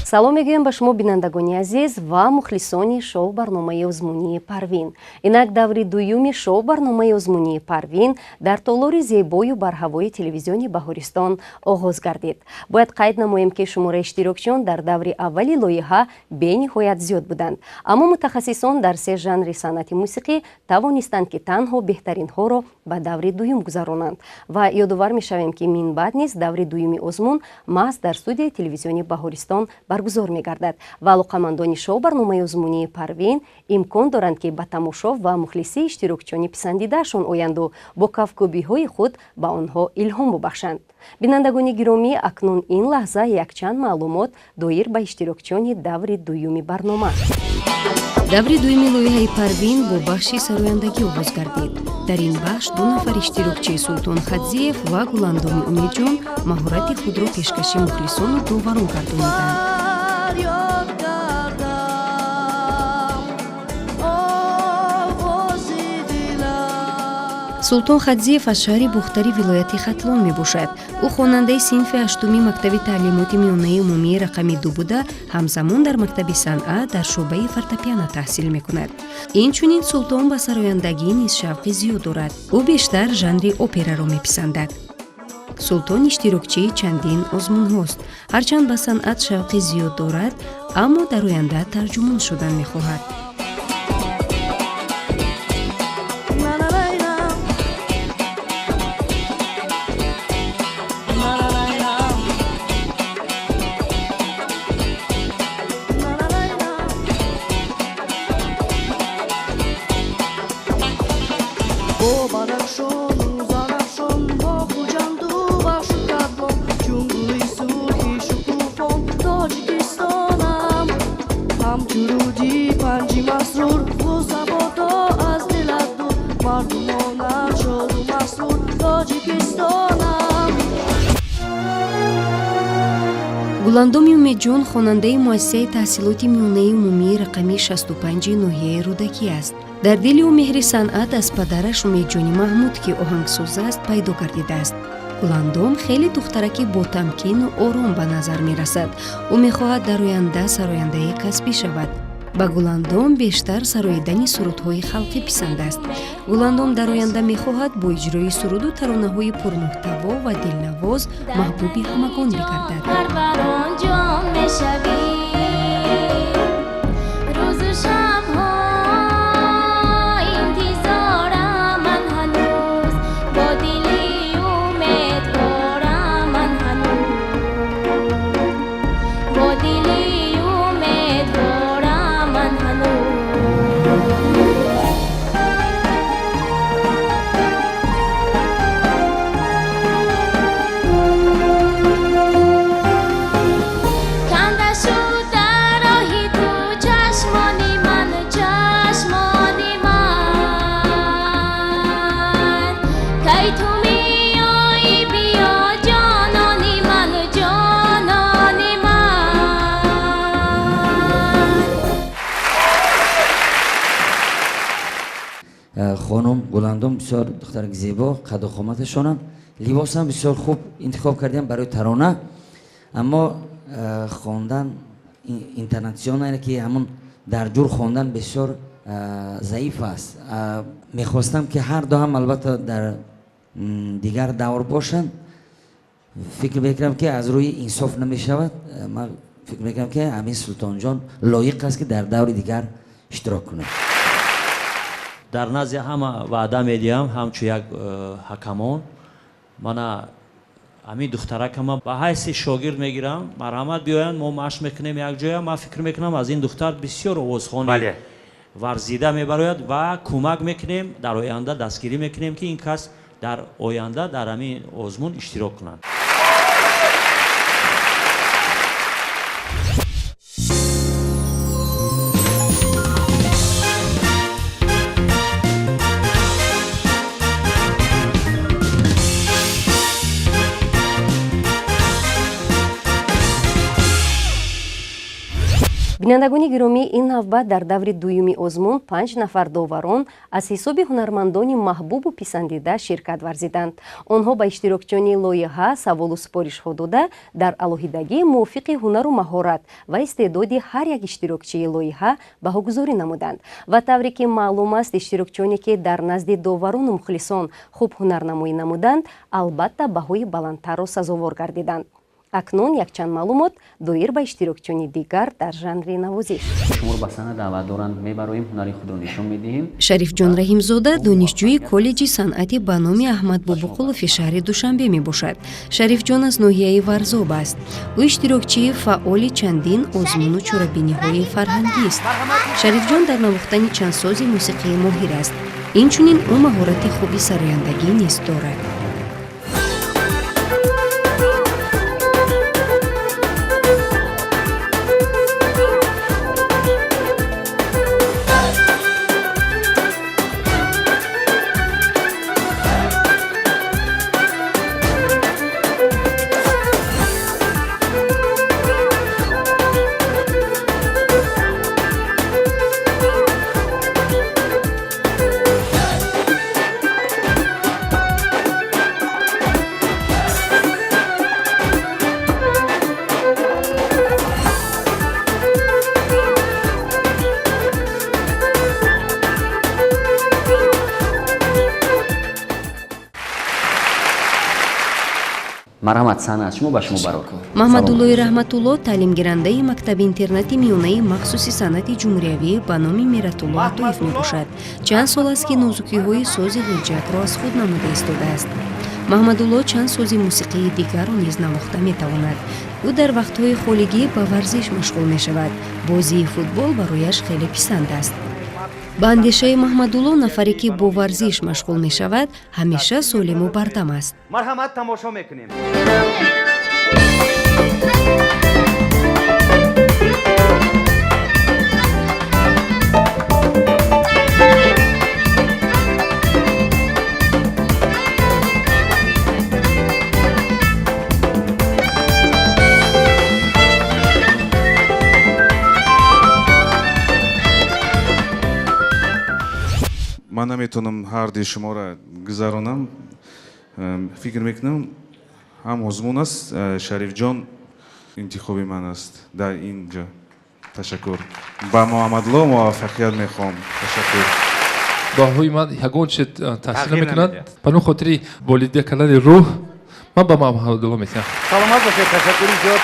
Салом мегӯем ба шумо, бинандагони азиз ва мухлисони шоу барномаи озмунии Парвин. Инак даври дуюми шоу барномаи озмунии Парвин дар толори зебою барҳавои телевизиони Баҳористон оғоз гардид. Бояд қайд намоем, ки шумораи иштирокчиён дар даври аввали лоиҳа бениҳоят зиёд буданд, аммо мутахассисон дар се жанри санъати мусиқӣ тавонистанд, ки танҳо беҳтаринҳоро ба даври дуюм гузаронанд. Ва ёдовар мешавем, ки минбаъд низ даври дуюми озмун маҳз дар студияи телевизиони Баҳористон баргузор мегардад ва алоқамандони шоу барномаи озмунии Парвин имкон доранд, ки ба тамошо ва мухлисии иштирокчиёни писандидаашон оянду бо кафкӯбиҳои худ ба онҳо илҳом бубахшанд. Бинандагони гиромӣ, акнун ин лаҳза якчанд маълумот доир ба иштирокчиёни даври дуюми барнома. Даври дуюми лоиҳаи Парвин бо бахши сарояндагӣ оғоз гардид. Дар ин бахш ду нафар иштирокчии, Султон Хадзиев ва Гуландоми Умедҷон, маҳорати худро пешкаши мухлисону доварон гардониданд. Фарёд кардам овози дилам. Султон Хадзиев аз шаҳри Бухтари вилояти Хатлон мебошад. Ӯ хонандаи синфи ҳаштуми мактаби таълимоти миёнаи умумии рақами 2 буда, ҳамзамон дар мактаби санъат дар шӯъбаи фортепиано таҳсил мекунад. Инчунин Султон ба сарояндагӣ низ шавқи зиёд дорад. Ӯ бештар жанри операро меписандад. Султон иштирокчии чандин озмунҳост. Ҳарчанд ба санъат шавқи зиёд дорад, аммо дар оянда тарҷумон шудан мехоҳад. На-на-най-на. На-на-най-на. На-на-най-на. Бо Бадахшону Зарафшон, бо Хуҷанду Вахшу Хатлон, чун гули сурхи шукуфон Тоҷикистонам, ҳамчу рӯди Панҷи масрур, ғуссабодо аз дилат дур, мардумонам шоду масрур Тоҷикистонам. Гуландоми Умедҷон хонандаи муассисаи таҳсилоти миёнаи умумии рақами 65 ноҳияи Рӯдакӣ аст. Дар дили ӯ меҳри санъат аз падараш Умедҷони Маҳмуд, ки оҳангсоз аст, пайдо гардидааст. Гуландом хеле духтараки ботамкину ором ба назар мерасад. Ӯ мехоҳад дар оянда сарояндаи касбӣ шавад. Ба Гуландом бештар сароидани сурудҳои халқӣ писанд аст. Гуландом дар оянда мехоҳад бо иҷрои суруду таронаҳои пурмуҳтаво ва дилнавоз маҳбуби ҳамагон бигардад. Парварон ҷон мешавӣ, рӯзу шабҳо интизорам ман ҳанӯз, бо дили умедворам ман ҳанӯз, бо дили умедворам ман ҳанӯз. Канда шуд дар роҳи ту чашмони ман, чашмони ман. Кай ту меоӣ, биё, ҷонони ман, ҷонони ман. Хонум Гуландом бисёр духтараки зебо, қаду қоматашонам, либосам бисёр хуб интихоб кардем барои тарона, аммо хондан интонатсионно, ки ҳамун дар ҷур хондан бисёр заиф аст. Мехостам, ки ҳар ду ҳам албатта дар дигар давр бошанд. Фикр мекунам, ки аз рӯи инсоф намешавад. Ман фикр мекунам, ки ҳамин Султонҷон лоиқ аст, ки дар даври дигар иштирок кунад. Дар назди ҳама ваъда медиҳам, ҳамчун як ҳакамон, мана ҳамин духтаракама ба ҳайси шогирд мегирам. Марҳамат, биёянд, мо машқ мекунем якҷоя. Ман фикр мекунам, аз ин духтар бисёр овозхони варзида мебарояд ва кӯмак мекунем, дар оянда дастгирӣ мекунем, ки ин кас дар оянда дар ҳамин озмун иштирок кунанд. Бинандагони гиромӣ, ин навбат дар даври дуюми озмун панҷ нафар доварон аз ҳисоби ҳунармандони маҳбубу писандида ширкат варзиданд. Онҳо ба иштирокчиёни лоиҳа саволу супоришҳо дода, дар алоҳидагӣ мувофиқи ҳунару маҳорат ва истеъдоди ҳар як иштирокчии лоиҳа баҳогузорӣ намуданд. Ва тавре ки маълум аст, иштирокчиёне ки дар назди доварону мухлисон хуб ҳунарнамоӣ намуданд, албатта баҳои баландтарро сазовор гардиданд. Акнун якчанд маълумот доир ба иштирокчиёни дигар дар жанри навозиш. Шуморо ба саҳна даъват доранд, мебароем, ҳунари худро нишон медиҳем. Шарифҷон Раҳимзода донишҷӯи коллеҷи санъати ба номи Аҳмад Бобоқулови шаҳри Душанбе мебошад. Шарифҷон аз ноҳияи Варзоб аст. Ӯ иштирокчии фаъоли чандин озмуну чорабиниҳои фарҳангист. Шарифҷон дар навохтани чанд сози мусиқӣ моҳир аст. Инчунин ӯ маҳорати хуби сарояндагӣ низ дорад. Марҳамат, саҳна аз шумо, ба шумо барор. Маҳмадуллои Раҳматулло таълимгирандаи мактаби интернати миёнаи махсуси санъати ҷумҳуриявӣ ба номи Миратулло Атоев мебошад. Чанд сол аст, ки нозукиҳои сози ғилҷакро аз худ намуда истодааст. Маҳмадулло чанд сози мусиқии дигарро низ навохта метавонад. Ӯ дар вақтҳои холигӣ ба варзиш машғул мешавад. Бозии футбол барояш хеле писанд аст. Ба андешаи Маҳмадулло, нафаре ки бо варзиш машғул мешавад, ҳамеша солиму бардам аст. Марҳамат, тамошо мекунем. Ман наметавонам ҳарди шуморо гузаронам. Фикр мекунам, ҳам озмун аст, Шарифҷон интихоби ман аст дар ин ҷо. Ташаккур, ба Муҳаммадло муваффақият мехоҳам. Ташаккур. Баҳои ман ягон чи таъсир намекунад. Ба он хотири болида кардани рӯҳ ман ба Муҳаммадулло метиҳам. Саломат бошед, ташаккури зиёд.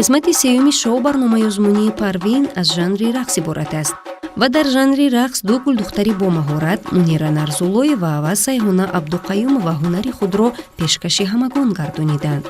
Қисмати сеюми шоу барномаи озмунии Парвин аз жанри рақс иборат аст ва дар жанри рақс ду гулдухтари бомаҳорат, Мунира Нарзуллоева ва Сайҳона Абдуқаюмова, ҳунари худро пешкаши ҳамагон гардониданд.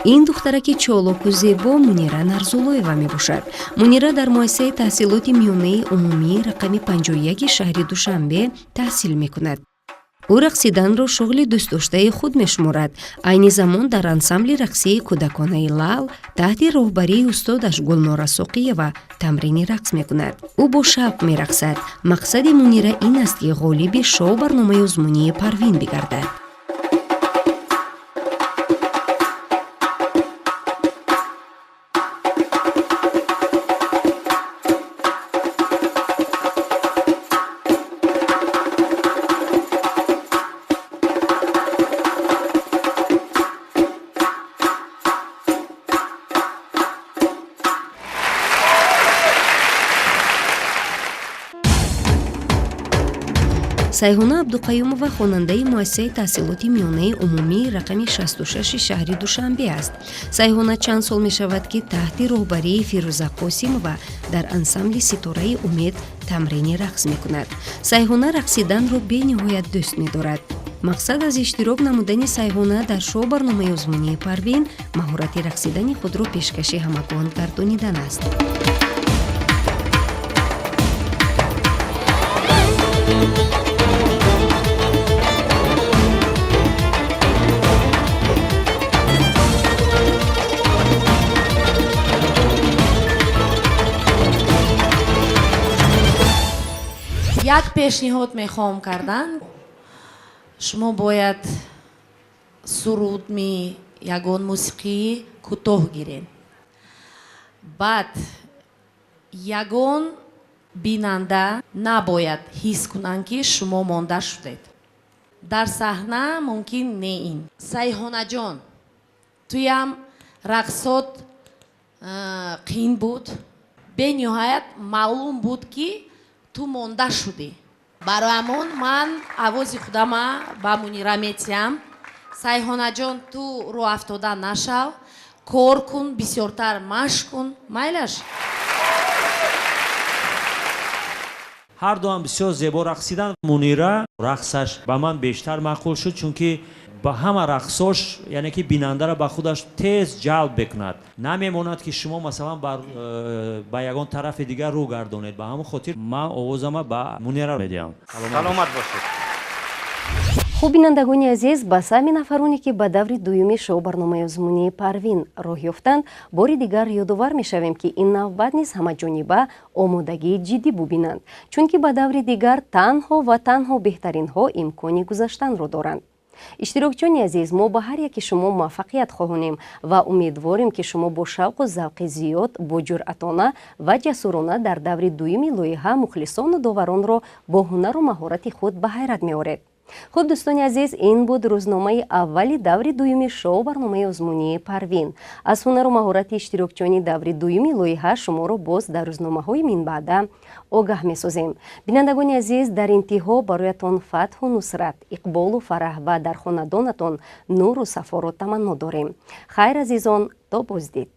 Ин духтараки чолоку зебо Мунира Нарзуллоева мебошад. Мунира дар муассисаи таҳсилоти миёнаи умумии рақами 51 шаҳри Душанбе таҳсил мекунад. Ӯ рақсиданро шуғли дӯстдоштаи худ мешуморад. Айни замон дар ансамбли рақсии кӯдаконаи Лаъл таҳти роҳбарии устодаш Гулнора Соқиева тамрини рақс мекунад. Ӯ бо шавқ мерақсад. Мақсади Мунира ин аст, ки ғолиби шоу барномаи озмунии Парвин бигардад. Сайҳона Абдуқаюмова хонандаи муассисаи таҳсилоти миёнаи умумии рақами 66 шаҳри Душанбе аст. Сайҳона чанд сол мешавад, ки таҳти роҳбарии Фирӯза Қосимова дар ансамбли Ситораи умед тамрини рақс мекунад. Сайҳона рақсиданро бениҳоят дӯст медорад. Мақсад аз иштирок намудани Сайҳона дар шоу барномаи озмунии Парвин маҳорати рақсидани худро пешкаши ҳамагон гардонидан аст. Як пешниҳод мехоҳам кардан. Шумо бояд сурудми ягон мусиқии кӯтоҳ гиред. Баъд ягон бинанда набояд ҳис кунанд, ки шумо монда шудед. Дар саҳна мумкин не ин. Сайҳонаҷон, туям рақсот қиин буд. Бениҳоят маълум буд, ки ту монда шудӣ. Барои ҳамон ман овози худама ба Мунира метиҳам. Сайҳонаҷон, ту роҳафтода нашав, кор кун, бисёртар машқ кун. Майлаш? Ҳар дуам бисёр зебо рақсиданд. Мунира рақсаш ба ман бештар маъқул шуд, чунки ба ҳама рақсош, яъне ки бинандаро ба худаш тез ҷалб мекунад. Намемонад, ки шумо масалан ба ягон тарафи дигар рӯ гардонед. Ба ҳамон хотир ман овозама ба Мунира медиҳам. Саломат бошед. Хуб, бинандагони азиз, ба сами нафароне, ки ба даври дуюми шоу-барномаи озмунии Парвин роҳ ёфтанд, бори дигар ёдовар мешавем, ки ин навбат низ ҳамаҷониба омодагии ҷиддӣ бубинанд, чунки ба даври дигар танҳо ва танҳо беҳтаринҳо имкони гузаштанро доранд. Иштирокчиёни азиз, мо ба ҳар яки шумо муваффақият хоҳонем ва умедворем, ки шумо бо шавқу завқи зиёд, бо ҷуръатона ва ҷасурона дар даври дуюми лоиҳа мухлисону доваронро бо ҳунару маҳорати худ ба ҳайрат меоред. Хуб, дӯстони азиз, ин буд рӯзномаи аввали даври дуюми шоу-барномаи озмунии Парвин. Аз ҳунару маҳорати иштирокчиёни даври дуюми лоиҳа шуморо боз дар рӯзномаҳои минбаъда огаҳ месозем. Бинандагони азиз, дар интиҳо бароятон фатҳу нусрат, иқболу фараҳ ва дар хонадонатон нуру сафоро таманно дорем. Хайр, азизон, то боздид.